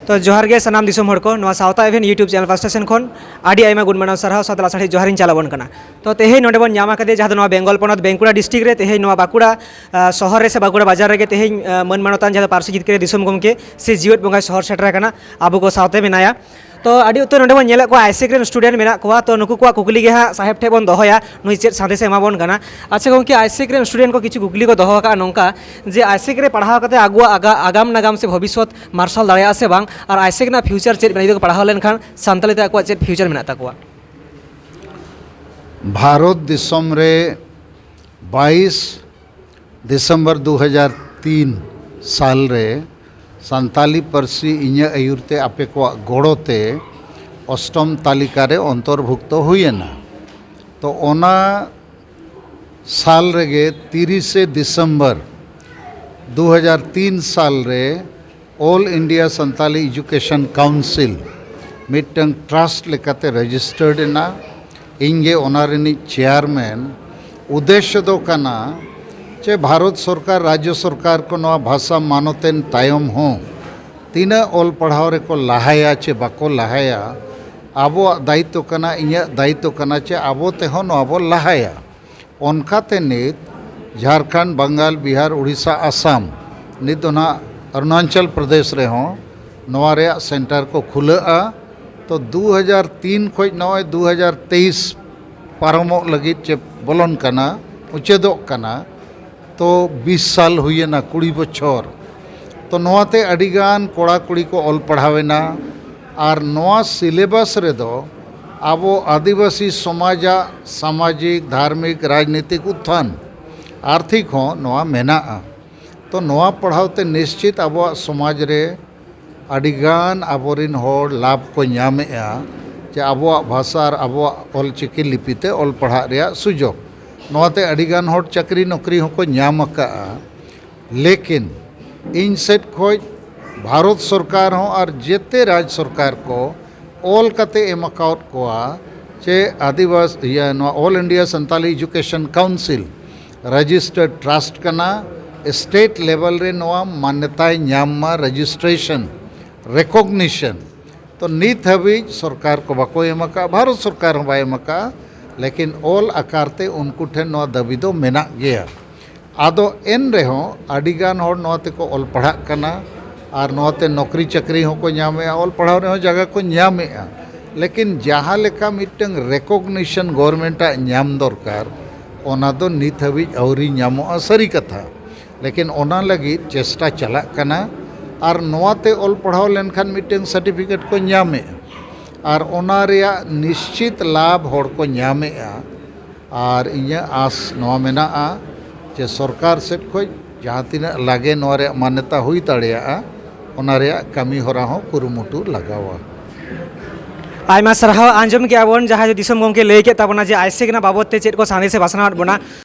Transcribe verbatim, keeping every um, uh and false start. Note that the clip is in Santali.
ᱛᱚ ᱡᱚᱦᱟᱨ ᱜᱮ ᱥᱟᱱᱟᱢ ᱫᱤᱥᱚᱢ ᱦᱚᱲ ᱠᱚ, ᱱᱚᱣᱟ ᱥᱟᱶᱛᱟ ᱮᱵᱷᱮᱱ YouTube ᱪᱮᱱᱮᱞ ᱯᱟᱥᱴᱟ ᱥᱮᱱ ᱠᱷᱚᱱ ᱟᱹᱰᱤ ᱟᱭᱢᱟ ᱜᱩᱱ ᱢᱟᱱᱟᱣ ᱥᱟᱨᱦᱟᱣ ᱥᱟᱶᱛᱮ ᱞᱟᱥᱟᱲᱦᱮᱫ ᱡᱚᱦᱟᱨ ᱤᱧ ᱪᱟᱞ ᱟᱵᱚᱱ ᱠᱟᱱᱟ᱾ ᱛᱚ ᱛᱮᱦᱮᱧ ᱱᱚᱰᱮ ᱵᱚᱱ ᱧᱟᱢ ᱟᱠᱟᱫᱮᱭᱟ ᱡᱟᱦᱟᱸ ᱫᱚ ᱱᱚᱣᱟ ᱵᱮᱝᱜᱚᱞ ᱯᱚᱱᱚᱛ ᱵᱟᱸᱠᱩᱲᱟ ᱰᱤᱥᱴᱨᱤᱠᱴ ᱨᱮ, ᱛᱮᱦᱮᱧ ᱱᱚᱣᱟ ᱵᱟᱸᱠᱩᱲᱟ ᱟ, ᱥᱚᱦᱚᱨ ᱨᱮ ᱥᱮ ᱵᱟᱸᱠᱩᱲᱟ ᱵᱟᱡᱟᱨ ᱨᱮᱜᱮ ᱛᱮᱦᱮᱧ ᱟ, ᱢᱟᱹᱱ ᱢᱟᱱᱚᱛᱟᱱ ᱡᱟᱦᱟᱸ ᱫᱚ ᱯᱟᱹᱨᱥᱤ ᱡᱤᱛᱠᱟᱹᱨᱤᱭᱟᱹ ᱫᱤᱥᱚᱢ ᱜᱚᱢᱠᱮ ᱥᱮ ᱡᱤᱣᱮᱫ ᱵᱚᱸᱜᱟᱭ ᱥᱚᱦᱚᱨ ᱥᱮᱴᱮᱨ ᱟᱠᱟᱱᱟ, ᱟᱵᱚ ᱠᱚ ᱥᱟᱶᱛᱮ ᱢᱮᱱᱟᱭᱟ᱾ ᱛᱚ ᱟᱹᱰᱤ ᱩᱛᱟᱹᱨ ᱱᱚᱰᱮ ᱵᱚᱱ ᱧᱮᱞᱮᱫ ᱠᱚᱣᱟ ᱟᱭᱥᱮᱠ ᱨᱮᱱ ᱥᱴᱩᱰᱮᱱᱴ ᱢᱮᱱᱟᱜ ᱠᱚᱣᱟ, ᱛᱚ ᱱᱩᱠᱩ ᱠᱚᱣᱟᱜ ᱠᱩᱠᱞᱤ ᱜᱮ ᱦᱟᱸᱜ ᱥᱟᱦᱮᱵᱽ ᱴᱷᱮᱱ ᱵᱚᱱ ᱫᱚᱦᱚᱭᱟ, ᱱᱩᱭ ᱪᱮᱫ ᱥᱟᱸᱫᱮᱥᱮ ᱮᱢᱟ ᱵᱚᱱ ᱠᱟᱱᱟ᱾ ᱟᱪᱪᱷᱟ ᱜᱚᱢᱠᱮ, ᱟᱭᱥᱮᱠ ᱨᱮᱱ ᱥᱴᱩᱰᱮᱱᱴ ᱠᱚ ᱠᱤᱪᱷᱩ ᱠᱩᱠᱞᱤ ᱠᱚ ᱫᱚᱦᱚ ᱟᱠᱟᱫᱼᱟ ᱱᱚᱝᱠᱟ, ᱡᱮ ᱟᱭᱥᱮᱠ ᱨᱮ ᱯᱟᱲᱦᱟᱣ ᱠᱟᱛᱮ ᱟᱵᱚᱣᱟᱜ ᱟᱜᱟ-, ᱟᱜᱟᱢ ᱱᱟᱜᱟᱢ ᱥᱮ ᱵᱷᱚᱵᱤᱥᱥᱚᱛ ᱢᱟᱨᱥᱟᱞ ᱫᱟᱲᱮᱭᱟᱜᱼᱟ ᱥᱮ ᱵᱟᱝ, ᱟᱨ ᱟᱭᱥᱮᱠ ᱨᱮᱱᱟᱜ ᱯᱷᱤᱭᱩᱪᱟᱨ ᱪᱮᱫ ᱢᱮᱱᱟᱜᱼᱟ, ᱡᱩᱫᱤ ᱠᱚ ᱯᱟᱲᱦᱟᱣ ᱞᱮᱱᱠᱷᱟᱱ ᱥᱟᱱᱛᱟᱲᱤ ᱛᱮ ᱟᱠᱚᱣᱟᱜ ᱪᱮᱫ ᱯᱷᱤᱭᱩᱪᱟᱨ ᱢᱮᱱᱟᱜ ᱛᱟᱠᱚᱣᱟ? ᱵᱷᱟᱨᱚᱛ ᱫᱤᱥᱚᱢ ᱨᱮ ᱵᱟᱭᱤᱥ ᱰᱤᱥᱮᱢᱵᱚᱨ ᱫᱩ ᱦᱟᱡᱟᱨ ᱛᱤᱱ ᱥᱟᱞ ᱨᱮ ᱥᱟᱱᱛᱟᱞᱤ ᱯᱟᱹᱨᱥᱤ ᱤᱧᱟᱹᱜ ᱟᱹᱭᱩᱨ ᱛᱮ ᱟᱯᱮ ᱠᱚᱣᱟᱜ ᱜᱚᱲᱚ ᱛᱮ ᱚᱥᱴᱚᱢ ᱛᱟᱹᱞᱤᱠᱟ ᱨᱮ ᱚᱱᱛᱚᱨᱵᱷᱩᱠᱛᱚ ᱦᱩᱭᱮᱱᱟ᱾ ᱛᱚ ᱚᱱᱟ ᱥᱟᱞ ᱨᱮᱜᱮ ᱛᱤᱨᱤᱥᱮ ᱰᱤᱥᱮᱢᱵᱚᱨ ᱫᱩ ᱦᱟᱡᱟᱨ ᱛᱤᱱ ᱥᱟᱞ ᱨᱮ All India Santali Education Council ᱢᱤᱫᱴᱟᱝ ᱴᱨᱟᱥᱴ ᱞᱮᱠᱟᱛᱮ ᱨᱮᱡᱤᱥᱴᱟᱨᱰ ᱮᱱᱟ᱾ ᱤᱧ ᱜᱮ ᱚᱱᱟ ᱨᱤᱱᱤᱡ ᱪᱮᱭᱟᱨᱢᱮᱱ᱾ ᱩᱫᱽᱫᱮᱥᱥᱚ ᱫᱚ ᱠᱟᱱᱟ ᱡᱮ ᱵᱷᱟᱨᱚᱛ ᱥᱚᱨᱠᱟᱨ, ᱨᱟᱡᱽᱡᱚ ᱥᱚᱨᱠᱟᱨ ᱠᱚ ᱱᱚᱣᱟ ᱵᱷᱟᱥᱟ ᱢᱟᱱᱚᱛᱮᱱ ᱛᱟᱭᱚᱢ ᱦᱚᱸ ᱛᱤᱱᱟᱹᱜ ᱚᱞ ᱯᱟᱲᱦᱟᱣ ᱨᱮᱠᱚ ᱞᱟᱦᱟᱭᱟ ᱪᱮ ᱵᱟᱠᱚ ᱞᱟᱦᱟᱭᱟ, ᱟᱵᱚᱣᱟᱜ ᱫᱟᱭᱤᱛᱛᱚ ᱠᱟᱱᱟ, ᱤᱧᱟᱹᱜ ᱫᱟᱭᱤᱛᱛᱚ ᱠᱟᱱᱟ ᱪᱮ ᱟᱵᱚ ᱛᱮᱦᱚᱸ ᱱᱚᱣᱟ ᱵᱚ ᱞᱟᱦᱟᱭᱟ᱾ ᱚᱱᱠᱟᱛᱮ ᱱᱤᱛ ᱡᱷᱟᱲᱠᱷᱚᱸᱰ, ᱵᱟᱝᱜᱟᱞ, ᱵᱤᱦᱟᱨ, ᱩᱲᱤᱥᱥᱟ, ᱟᱥᱟᱢ, ᱱᱤᱛ ᱫᱚ ᱱᱟᱦᱟᱜ ᱚᱨᱩᱱᱟᱪᱚᱞ ᱯᱨᱚᱫᱮᱥ ᱨᱮᱦᱚᱸ ᱱᱚᱣᱟ ᱨᱮᱭᱟᱜ ᱥᱮᱱᱴᱟᱨ ᱠᱚ ᱠᱷᱩᱞᱟᱹᱜᱼᱟ᱾ ᱛᱚ ᱫᱩ ᱦᱟᱡᱟᱨ ᱛᱤᱱ ᱠᱷᱚᱱ ᱱᱚᱜᱼᱚᱭ ᱫᱩ ᱦᱟᱡᱟᱨ ᱛᱮᱭᱤᱥ ᱯᱟᱨᱚᱢᱚᱜ ᱞᱟᱹᱜᱤᱫ ᱪᱮ ᱵᱚᱞᱚᱱ ᱠᱟᱱᱟ, ᱢᱩᱪᱟᱹᱫᱚᱜ ᱠᱟᱱᱟ, ᱛᱚ ᱵᱤᱥ ᱥᱟᱞ ᱦᱩᱭᱮᱱᱟ, ᱠᱩᱲᱤ ᱵᱚᱪᱷᱚᱨ᱾ ᱛᱚ ᱱᱚᱣᱟᱛᱮ ᱟᱹᱰᱤᱜᱟᱱ ᱠᱚᱲᱟ ᱠᱩᱲᱤ ᱠᱚ ᱚᱞ ᱯᱟᱲᱦᱟᱣᱮᱱᱟ᱾ ᱟᱨ ᱱᱚᱣᱟ ᱥᱤᱞᱮᱵᱟᱥ ᱨᱮᱫᱚ ᱟᱵᱚ ᱟᱹᱫᱤᱵᱟᱹᱥᱤ ᱥᱚᱢᱟᱡᱟᱜ ᱥᱟᱢᱟᱡᱤᱠ, ᱫᱷᱟᱨᱢᱤᱠ, ᱨᱟᱡᱽᱱᱤᱛᱤᱠ ᱩᱛᱛᱷᱟᱱ, ᱟᱨᱛᱷᱤᱠ ᱦᱚᱸ ᱱᱚᱣᱟ ᱢᱮᱱᱟᱜᱼᱟ᱾ ᱛᱚ ᱱᱚᱣᱟ ᱯᱟᱲᱦᱟᱣ ᱛᱮ ᱱᱤᱥᱪᱤᱛ ᱟᱵᱚᱣᱟᱜ ᱥᱚᱢᱟᱡᱽ ᱨᱮ ᱟᱹᱰᱤᱜᱟᱱ ᱟᱵᱚᱨᱤᱱ ᱦᱚᱲ ᱞᱟᱵᱷ ᱠᱚ ᱧᱟᱢᱮᱜᱼᱟ, ᱡᱮ ᱟᱵᱚᱣᱟᱜ ᱵᱷᱟᱥᱟ ᱟᱨ ᱟᱵᱚᱣᱟᱜ ᱚᱞᱪᱤᱠᱤ ᱞᱤᱯᱤ ᱛᱮ ᱚᱞ ᱯᱟᱲᱦᱟᱜ ᱨᱮᱭᱟᱜ ᱥᱩᱡᱳᱜᱽ᱾ ᱱᱚᱣᱟᱛᱮ ᱟᱹᱰᱤᱜᱟᱱ ᱦᱚᱲ ᱪᱟᱹᱠᱨᱤ ᱱᱚᱠᱨᱤ ᱦᱚᱸᱠᱚ ᱧᱟᱢ ᱟᱠᱟᱫᱼᱟ᱾ ᱞᱮᱠᱤᱱ ᱤᱧ ᱥᱮᱫ ᱠᱷᱚᱱ ᱵᱷᱟᱨᱚᱛ ᱥᱚᱨᱠᱟᱨ ᱦᱚᱸ ᱟᱨ ᱡᱮᱛᱮ ᱨᱟᱡᱽ ᱥᱚᱨᱠᱟᱨ ᱠᱚ ᱚᱞ ᱠᱟᱛᱮ ᱮᱢ ᱟᱠᱟᱣᱟᱫ ᱠᱚᱣᱟ ᱪᱮ ᱟᱹᱫᱤᱵᱟᱹᱥᱤ, ᱤᱭᱟᱹ, ᱱᱚᱣᱟ All India Santali Education Council registered trust ᱠᱟᱱᱟ, ᱥᱴᱮᱴ ᱞᱮᱵᱮᱞ ᱨᱮ ᱱᱚᱣᱟ ᱢᱟᱱᱱᱚᱛᱟᱭ ᱧᱟᱢ ᱢᱟ, ᱨᱮᱡᱤᱥᱴᱨᱮᱥᱚᱱ ᱨᱮᱠᱚᱜᱱᱤᱥᱚᱱ᱾ ᱛᱚ ᱱᱤᱛ ᱦᱟᱹᱵᱤᱡ ᱥᱚᱨᱠᱟᱨ ᱠᱚ ᱵᱟᱠᱚ ᱮᱢ ᱟᱠᱟᱫᱼᱟ, ᱵᱷᱟᱨᱚᱛ ᱥᱚᱨᱠᱟᱨ ᱦᱚᱸ ᱵᱟᱭ ᱮᱢ ᱟᱠᱟᱫᱼᱟ, ᱞᱮᱠᱤᱱ ᱚᱞ ᱟᱠᱟᱨ ᱛᱮ ᱩᱱᱠᱩ ᱴᱷᱮᱱ ᱱᱚᱣᱟ ᱫᱟᱹᱵᱤ ᱫᱚ ᱢᱮᱱᱟᱜ ᱜᱮᱭᱟ᱾ ᱟᱫᱚ ᱮᱱ ᱨᱮᱦᱚᱸ ᱟᱹᱰᱤᱜᱟᱱ ᱦᱚᱲ ᱱᱚᱣᱟ ᱛᱮᱠᱚ ᱚᱞ ᱯᱟᱲᱦᱟᱜ ᱠᱟᱱᱟ ᱟᱨ ᱱᱚᱣᱟ ᱛᱮ ᱱᱚᱠᱨᱤ ᱪᱟᱹᱠᱨᱤ ᱦᱚᱸᱠᱚ ᱧᱟᱢᱮᱜᱼᱟ, ᱚᱞ ᱯᱟᱲᱦᱟᱣ ᱨᱮᱦᱚᱸ ᱡᱟᱭᱜᱟ ᱠᱚ ᱧᱟᱢᱮᱜᱼᱟ, ᱞᱮᱠᱤᱱ ᱡᱟᱦᱟᱸ ᱞᱮᱠᱟ ᱢᱤᱫᱴᱟᱝ ᱨᱮᱠᱚᱜᱱᱤᱥᱚᱱ ᱜᱚᱵᱷᱚᱨᱱᱢᱮᱱᱴ ᱟᱜ ᱧᱟᱢ ᱫᱚᱨᱠᱟᱨ, ᱚᱱᱟ ᱫᱚ ᱱᱤᱛ ᱦᱟᱹᱵᱤᱡ ᱟᱹᱣᱨᱤ ᱧᱟᱢᱚᱜᱼᱟ, ᱥᱟᱹᱨᱤ ᱠᱟᱛᱷᱟ᱾ ᱞᱮᱠᱤᱱ ᱚᱱᱟ ᱞᱟᱹᱜᱤᱫ ᱪᱮᱥᱴᱟ ᱪᱟᱞᱟᱜ ᱠᱟᱱᱟ ᱟᱨ ᱱᱚᱣᱟ ᱛᱮ ᱚᱞ ᱯᱟᱲᱦᱟᱣ ᱞᱮᱱᱠᱷᱟᱱ ᱢᱤᱫᱴᱟᱝ ᱥᱟᱨᱴᱤᱯᱷᱤᱠᱮᱴ ᱠᱚ ᱧᱟᱢᱮᱜᱼᱟ ᱟᱨ ᱚᱱᱟ ᱨᱮᱭᱟᱜ ᱱᱤᱥᱪᱤᱛ ᱞᱟᱵᱷ ᱦᱚᱲ ᱠᱚ ᱧᱟᱢᱮᱜᱼᱟ᱾ ᱟᱨ ᱤᱧᱟᱹᱜ ᱟᱸᱥ ᱱᱚᱣᱟ ᱢᱮᱱᱟᱜᱼᱟ ᱡᱮ ᱥᱚᱨᱠᱟᱨ ᱥᱮᱫ ᱠᱷᱚᱱ ᱡᱟᱦᱟᱸ ᱛᱤᱱᱟᱹᱜ ᱞᱟᱜᱮ ᱱᱚᱣᱟ ᱨᱮᱭᱟᱜ ᱢᱟᱱᱱᱚᱛᱟ ᱦᱩᱭ ᱫᱟᱲᱮᱭᱟᱜᱼᱟ, ᱚᱱᱟ ᱨᱮᱭᱟᱜ ᱠᱟᱹᱢᱤ ᱦᱚᱨᱟ ᱦᱚᱸ ᱠᱩᱨᱩᱢᱩᱴᱩ ᱞᱟᱜᱟᱣᱟ᱾ ᱟᱭᱢᱟ ᱥᱟᱨᱦᱟᱣ᱾ ᱟᱸᱡᱚᱢ ᱠᱮᱜᱼᱟ ᱵᱚᱱ, ᱡᱟᱦᱟᱸᱭ ᱫᱤᱥᱚᱢ ᱜᱚᱢᱠᱮ ᱞᱟᱹᱭ ᱠᱮᱫ ᱛᱟᱵᱚᱱᱟ ᱡᱮ ᱟᱭᱥᱮᱠ ᱨᱮᱱᱟᱜ ᱵᱟᱵᱚᱫ ᱛᱮ ᱪᱮᱫ ᱠᱚ ᱥᱟᱸᱫᱮᱥ ᱮ ᱯᱟᱥᱱᱟᱣᱟᱫ ᱵᱚᱱᱟ᱾